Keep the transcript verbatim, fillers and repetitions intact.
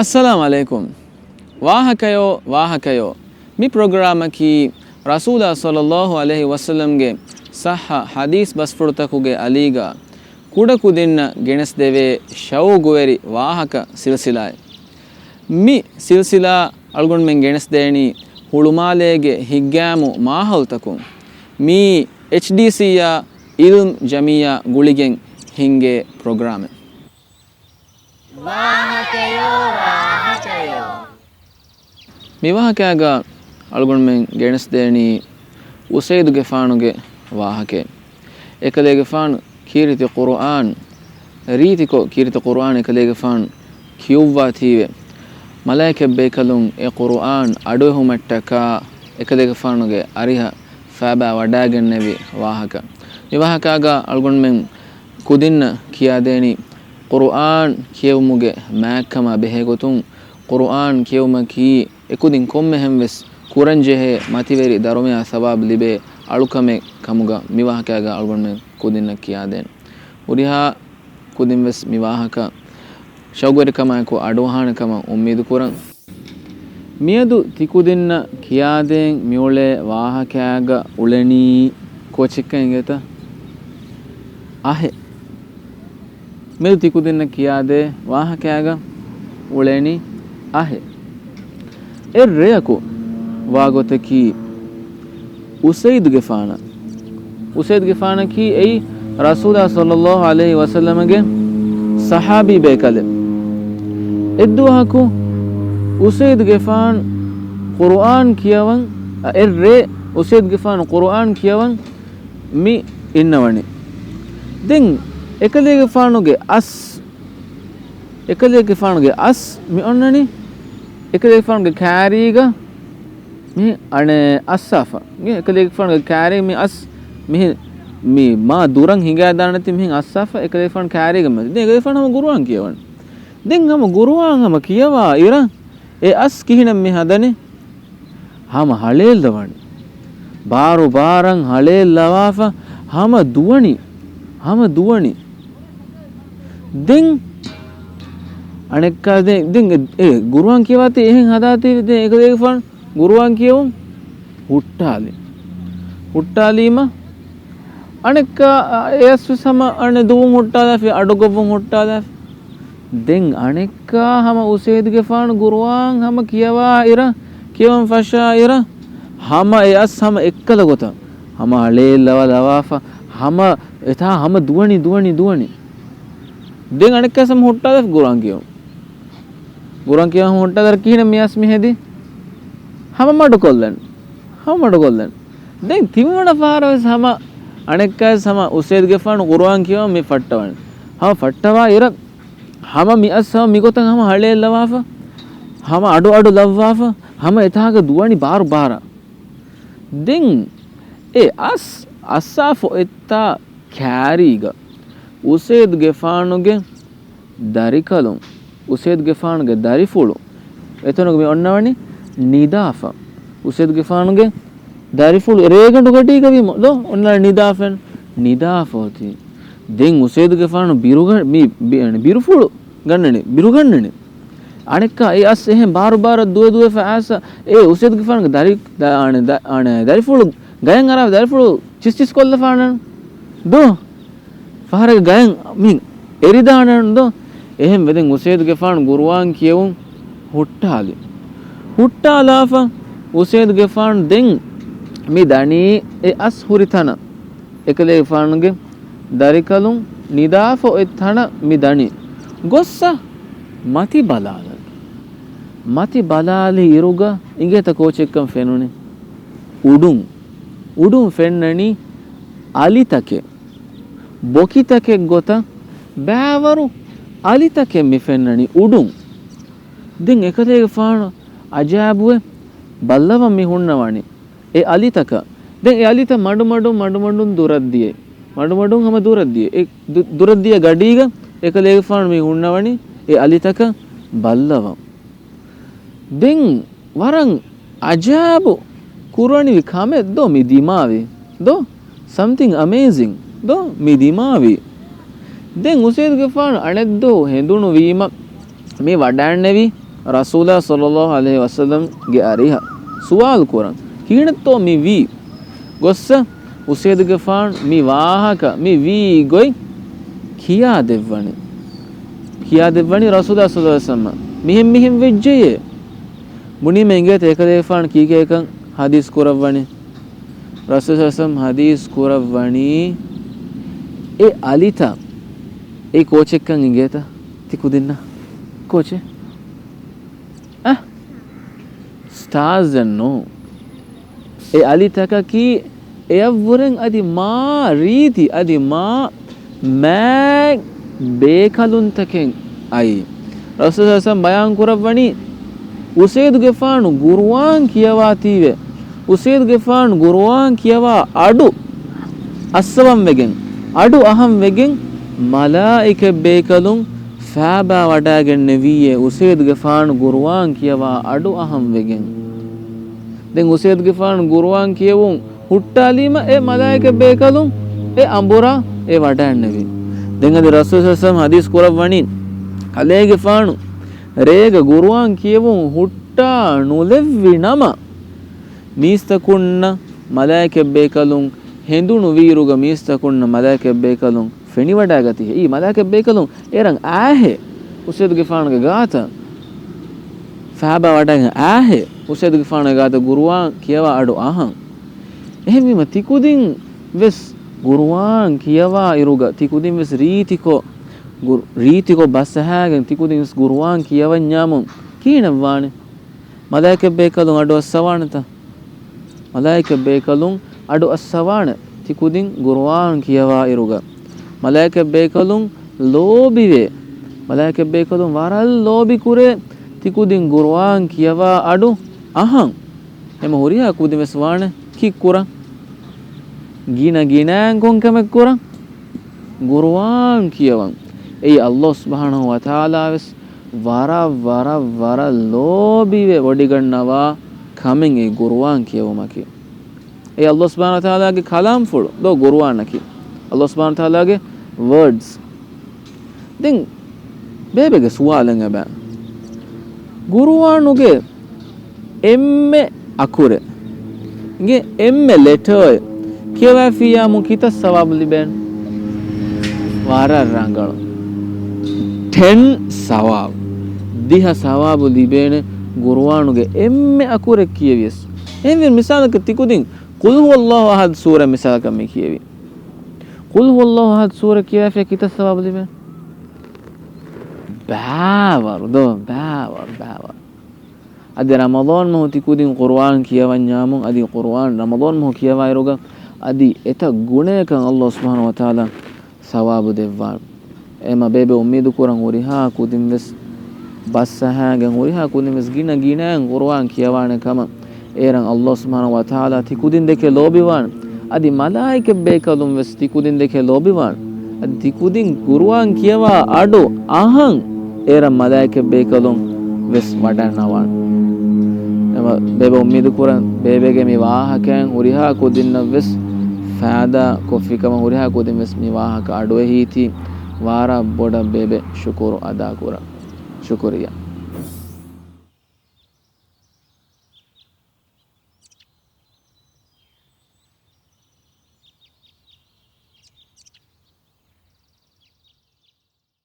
އައްސަލާމު ޢަލައިކުމް. ވާހަކަޔޯ، ވާހަކަޔޯ. މި ޕްރޮގްރާމަކީ ރަސޫލާ ޞައްލައްލާހު ޢަލައިހި ވަސައްލަމްގެ ޞައްޙަ ޙަދީޘް ބަސްފުޅުތަކުގެ އަލީގަ ކުޑަކުދިންނަށް ގެނެސްދެވޭ ޝައުގުވެރި ވާހަކަ ސިލްސިލާއެއް. މި ސިލްސިލާ އަޅުގަނޑުމެން ގެނެސްދޭނީ ހުޅުމާލޭގެ ހިތްގައިމު މާހައުލްތަކުން. މީ އެޗްޑީސީއާ އިލްމް ޖަމިއްޔާ ގުޅިގެން ހިންގޭ ޕްރޮގްރާމެއް. ވާހަކަޔޯ، ވާހަކަޔޯ. މި ވާހަކައިގަ އަޅުގަނޑުމެން ގެނެސްދޭނީ އުސައިދުގެފާނުގެ ވާހަކައެއް. އެކަލޭގެފާނު ކީރިތި ޤުރުއާން، ރީތިކޮށް ކީރިތި ޤުރުއާން އެކަލޭގެފާނު ކިޔުއްވާތީވެ، މަލާއިކަތްބޭކަލުން އެ ޤުރުއާން އަޑުއެހުމަށްޓަކާ އެކަލޭގެފާނުގެ އަރިހަށް ފާބާ ވަޑާގެންނެވި ވާހަކަ. މި ވާހަކައިގަ އަޅުގަނޑުމެން ކުދިންނަށް ކިޔާދޭނީ، ޤުރުއާން ކިޔެވުމުގެ މާތްކަމާ ބެހޭގޮތުން، ޤުރުއާން ކިޔެވުމަކީ އެކުދިން ކޮންމެހެން ވެސް ކުރަންޖެހޭ މަތިވެރި ދަރުމަޔާ ސަވާބު ލިބޭ އަޅުކަމެއް ކަމުގަ މި ވާހަކައިގަ އަޅުގަނޑުމެން ކުދިންނަށް ކިޔާދޭން. ހުރިހާ ކުދިން ވެސް މި ވާހަކަ ޝައުގުވެރިކަމާއެކު އަޑުއަހާނެ ކަމަށް އުއްމީދު ކުރަން. މިއަދު ތިކުދިންނަށް ކިޔާދޭން މިއުޅޭ ވާހަކައިގަ އުޅެނީ ކޯޗެއްކަން އިނގޭތަ؟ އަހެއް. މިއަދު ތިކުދިންނަށް ކިޔާދޭ ވާހަކައިގަ އުޅެނީ އަހެއް. އެއްރެއަކު ވާގޮތަކީ އުސައިދުގެފާނަށް. އުސައިދުގެފާނަކީ އެއީ ރަސޫލާ ޞައްލައްލާހު ޢަލައިހި ވަސައްލަމަގެ ޞަޙާބީ ބޭކަލެއް. އެއްދުވަހަކު އުސައިދުގެފާނު ޤުރުއާން ކިޔަވަން، އަ، އެއްރޭ އުސައިދުގެފާނު ޤުރުއާން ކިޔަވަން މި އިންނަވަނީ. ދެން އެކަލޭގެފާނުގެ އަސް، އެކަލޭގެފާނުގެ އަސް މި އޮންނަނީ އެކަލޭގެފާނުގެ ކާރީގަ މި އަނެއް އައްސާފަ. އެކަލޭގެފާނުގެ ކާރީ މި އަސް މިހި-، މި މާ ދުރަށް ހިނގާދާނެތީ މިހެން އައްސާފަ އެކަލޭގެފާނު ކާރީގަ މެދު. ދެން އެކަލޭގެފާނު ހަމަ ގުރުއާން ކިޔަވަން. ދެން ހަމަ ގުރުއާން ހަމަ ކިޔަވާ އިރަށް އެ އަސް ކިހިނެއް މި ހަދަނީ؟ ހަމަ ހަޅޭއްލަވަނީ. ބާރު ބާރަށް ހަޅޭއްލަވާފަ ހަމަ ދުވަނީ. ހަމަ ދުވަނީ. ދެން އަނެއްކާ ދެ-، ދެން އެ، އެ ގުރުއާން ކިޔަވާތީ އެހެން ހަދާތީ ދެން އެކަލޭގެފާނު ގުރުއާން ކިޔެވުން ހުއްޓާލި. ހުއްޓާލީމަ އަނެއްކާ އެ އަސް ވެސް ހަމަ އަނެއް ދުވުން ހުއްޓާލާފި، އަޑުގޮއްވުން ހުއްޓާލާފި. ދެން އަނެއްކާ ހަމަ އުސައިދުގެފާނު ގުރުއާން ހަމަ ކިޔަވާ އިރަށް، ކިޔަވަން ފަށާ އިރަށް، ހަމަ އެ އަސް ހަމަ އެއްކަލަ ގޮތަށް ހަމަ ހަޅޭއްލަވާ ލަވާފަ، ހަމަ އެތާ ހަމަ ދުވަނީ، ދުވަނީ، ދުވަނީ. ދެން އަނެއްކާ ހަމަ ހުއްޓާލާފި ގުރުއާން ކިޔަވަން. ގުރުއާން ކިޔަވަން ހުއްޓާލާ ކިހިނެއް މި އަސް މި ހެދީ؟ ހަމަ މަޑުކޮށްލަން. ހަމަ މަޑުކޮށްލަން. ދެން ތިންވަނަ ފަހަރަށް ވެސް ހަމަ އަނެއްކާވެސް ހަމަ އުސައިދުގެފާނު ގުރުއާން ކިޔަވަން މި ފައްޓަވަން. ހަމަ ފައްޓަވާ އިރަށް ހަމަ މި އަސް ހަމަ މިގޮތަށް ހަމަ ހަޅޭއްލަވާފަ، ހަމަ އަޑު އަޑު ލައްވާފަ، ހަމަ އެތާގަ ދުވަނީ ބާރު ބާރަށް. ދެން އެ އަސް އައްސާފަ އޮތްތާ ކާރީގަ އުސައިދުގެފާނުގެ ދަރިކަލުން، އުސައިދުގެފާނުގެ ދަރިފުޅު އެތަނުގަ މި އޮންނަވަނީ ނިދާފަ. އުސައިދުގެފާނުގެ ދަރިފުޅު ރޭގަނޑު ގަޑީގަ ވީމަ ދޯ އޮންނަ ނިދާފަ، ނިދާފަ އޮތީ. ދެން އުސައިދުގެފާނު ބިރުގަ-، މި ބި-، އަނެ ބިރުފުޅު ގަންނަނީ، ބިރުގަންނަނީ. އަނެއްކާ އެ އަސް އެހެން ބާރު ބާރަށް ދުވެ ދުވެފަ އައިސް އެ އުސައިދުގެފާނުގެ ދަރި-، ދަ-، އަނެ ދަ-، އަނެ ދަރިފުޅު ގަޔަށް އަރާ ދަރިފުޅު ޗިސްޗިސް ކޮށްލަފާނަން ދޯ. ފަހަރަކަށް ގަޔަށް މި އެރިދާނަން ދޯ. އެހެން ވެދެން އުސައިދުގެފާނު ގުރުއާން ކިޔެވުން ހުއްޓާލި. ހުއްޓާލާފަ އުސައިދުގެފާނު ދެން މި ދަނީ އެ އަސް ހުރި ތަނަށް. އެކަލޭގެފާނުގެ ދަރިކަލުން ނިދާފަ އޮތް ތަނަށް މި ދަނީ. ގޮއްސަ މަތި ބަލާލަން. މަތި ބަލާލި އިރުގަ އިނގޭތަ ކޯޗެއްކަން ފެނުނީ؟ އުޑުން. އުޑުން ފެންނަނީ އަލިތަކެއް. ބޮކިތަކެއް ގޮތަށް ބައިވަރު އަލިތަކެއް މި ފެންނަނީ އުޑުން. ދެން އެކަލޭގެފާނު އަޖައިބުވެ ބައްލަވަން މި ހުންނަވަނީ އެ އަލިތަކަށް. ދެން އެ އަލިތައް މަޑުމަޑުން މަޑުމަޑުން ދުރަށް ދިޔައީ. މަޑުމަޑުން ހަމަ ދުރަށް ދިޔަ. އެ ދު-، ދުރަށް ދިޔަ ގަޑީގަ އެކަލޭގެފާނު މި ހުންނަވަނީ އެ އަލިތަކަށް ބައްލަވަން. ދެން ވަރަށް އަޖައިބު ކުރަނިވި ކަމެއް ދޯ މި ދިމާވީ؟ ދޯ؟ Something amazing ދޯ މި ދިމާވީ؟ ދެން އުސައިދުގެފާނު އަނެއްދުވަހު ހެނދުނު ވީމަ މި ވަޑައިންނެވި ރަސޫލާ ޞައްލައްލާހު ޢަލައިހި ވަސައްލަމްގެ އަރިހަށް ސުވާލު ކުރަން، ކިހިނެއްތޯ މި ވީ؟ ގޮއްސަ އުސޭދުގެފާނު މި ވާހަކަ މި ވީ ގޮތް ކިޔާދެއްވަނީ. ކިޔާދެއްވަނީ ރަސޫލާ ޞައްލައްލާހު ޢަލައިހި ވަސައްލަމަށް. މިހެން މިހެން ވެއްޖެޔޭ. ބުނީމަ އިނގޭތަ އެކަލޭފާނު ކީކޭކަން ޙަދީޘް ކުރައްވަނީ؟ ރަސޫލާ ޞައްލައްލާހު ޢަލައިހި ވަސައްލަމް ޙަދީޘް ކުރައްވަނީ އެ އަލިތައް އެ ކޯޗެއްކަން އިނގޭތަ؟ ތި ކުދިންނަށް ކޯޗެއް؟ އަ؟ ސްޓާޒެއް ނޫން. އެ އަލިތަކަކީ އެއަށްވުރެން އަދި މާ ރީތި، އަދި މާ މާތް ބޭކަލުންތަކެއް އައީ. ރަސޫލާ ޞައްލައްލާހު ޢަލައިހި ވަސައްލަމް ބަޔާން ކުރައްވަނީ، އުސޭދުގެފާނު ޤުރުއާން ކިޔަވާތީވެ، އުސޭދުގެފާނު ޤުރުއާން ކިޔަވާ އަޑު އައްސަވަން ވެގެން، އަޑު އަހަން ވެގެން، މަލާއިކަތް ބޭކަލުން ފާބާ ވަޑާގެންނެވީއޭ އުސޭދުގެފާނު ޤުރުއާން ކިޔަވާ އަޑު އަހަން ވެގެން. ދެން އުސޭދުގެފާނު ޤުރުއާން ކިޔެވުން ހުއްޓާލީމަ އެ މަލާއިކަތް ބޭކަލުން އެ އަނބުރާ އެ ވަޑާންނެވި. ދެން އަދި ރަސޫލު ޞައްލައްލާހު ޢަލައިހި ވަސައްލަމް ޙަދީޘް ކުރައްވަނީ، ކަލޭގެފާނު ރޭގަ ޤުރުއާން ކިޔެވުން ހުއްޓާ ނުލެއްވި ނަމަ، މީސްތަކުންނަށް މަލާއިކަތް ބޭކަލުން ހެނދުނު ވީއިރުގަ މީސްތަކުންނަށް މަލާއިކަތް ބޭކަލުން ފެނިވަޑާގަތީ. އެއީ މަލާއިކަތް ބޭކަލުން އޭރަށް އާހޭ އުސޭދުގެފާނުގެ ގާތަށް ފާބާ ވަޑައިގެން އާހޭ އުސޭދުގެފާނުގެ ގާތަށް ޤުރުއާން ކިޔަވާ އަޑު އަހަން. އެހެންވީމަ ތިކުދިން ވެސް ޤުރުއާން ކިޔަވާ އިރުގަ ތިކުދިން ވެސް ރީތިކޮށް، ގު-، ރީތިކޮށް ބަސްއަހާގެން ތިކުދިން ވެސް ޤުރުއާން ކިޔަވަންޏާމުން ކިހިނެއްވާނެ؟ މަލާއިކަތް ބޭކަލުން އަޑު އައްސަވާނެތަ؟ މަލާއިކަތް ބޭކަލުން އަޑު އައްސަވާނެ ތިކުދިން ޤުރުއާން ކިޔަވާ އިރުގަ. މަލާއިކަތް ބޭކަލުން ލޯބިވޭ. މަލާއިކަތް ބޭކަލުން ވަރަށް ލޯބި ކުރޭ ތިކުދިން ޤުރުއާން ކިޔަވާ އަޑު އަހަން. އެމަ ހުރިހާ ކުދިން ވެސް ވާނެ ކީއްކުރަން؟ ގިނަ ގިނައިން ކޮންކަމެއް ކުރަން؟ ޤުރުއާން ކިޔަވަން. އެއީ ﷲ ސުބްޙާނަހޫ ވަތަޢާލާ ވެސް ވަރަށް، ވަރަށް، ވަރަށް ލޯބިވެ ވޮޑިގަންނަވާ ކަމެއް އެ ޤުރުއާން ކިޔެވުމަކީ. އެ ﷲ ސުބްޙާނަހޫ ވަތަޢާލާގެ ކަލާމްފުޅު ދޯ ޤުރުއާނަކީ. ﷲ ސުބްޙާނަހޫ ވަތަޢާލާގެ ވަރޑްސް. ދެން ބޭބެގެ ސުވާލެއް އެބަ. ޤުރުއާނުގެ އެންމެ އަކުރެއް، އިނގޭ އެންމެ ލެޓާއެއް ކިޔަވައިފިއްޔާމު ކިތައް ސަވާބު ލިބޭނެ؟ ވަރަށް ރަނގަޅު. ޓެން ސަވާބު. ދިހަ ސަވާބު ލިބޭނެ ޤުރުއާނުގެ އެންމެ އަކުރެއް ކިޔެވިޔަސް. އެހެންވީމަ މިސާލަކަށް ތިކުދިން ޤުލް ހުވައްލާހު އަޙަދު ސޫރަ މިސާލަކަށް މި ކިޔެވި. ޤުލް ހުވައްލާހު އަޙަދު ސޫރަ ކިޔަވައިފިއްޔާ ކިތައް ސަވާބު ލިބޭނެ؟ ބައިވަރު ދޯ، ބައިވަރު، ބައިވަރު. އަދި ރަމަޟާން މަހު ތިކުދިން ޤުރުއާން ކިޔަވަންޏާމުން، އަދި ޤުރުއާން ރަމަޟާން މަހު ކިޔަވާއިރުގަ އަދި އެތައް ގުނަޔަކަށް ﷲ ސުބްޙާނަހޫ ވަތަޢާލާ ސަވާބު ދެއްވާނެ. އެމަ ބޭބެ އުއްމީދު ކުރަން ހުރިހާ ކުދިން ވެސް ބަސްއަހާގެން ހުރިހާ ކުދިން ވެސް ގިނަ ގިނައިން ޤުރުއާން ކިޔަވާނެ ކަމަށް. އޭރަށް ﷲ ސުބްޙާނަހޫ ވަތަޢާލާ ތިކުދިން ދެކެ ލޯބިވާނެ. އަދި މަލާއިކަތް ބޭކަލުން ވެސް ތިކުދިން ދެކެ ލޯބިވާނެ. އަދި ތިކުދިން ޤުރުއާން ކިޔަވާ އަޑު އަހަން އޭރަށް މަލާއިކަތް ބޭކަލުން ވެސް ވަޑަންނަވާނެ. އެމަ ބޭބެ އުއްމީދު ކުރަން ބޭބެގެ މި ވާހަކައިން ހުރިހާ ކުދިންނަށް ވެސް ފާއިދާ ކޮށްފިކަމަށް ހުރިހާ ކުދިން ވެސް މި ވާހަކަ އަޑުއެހީތީ ވަރަށް ބޮޑަށް ބޭބެ ޝުކުރު އަދާ ކުރަން. ޝުކުރިއްޔާ.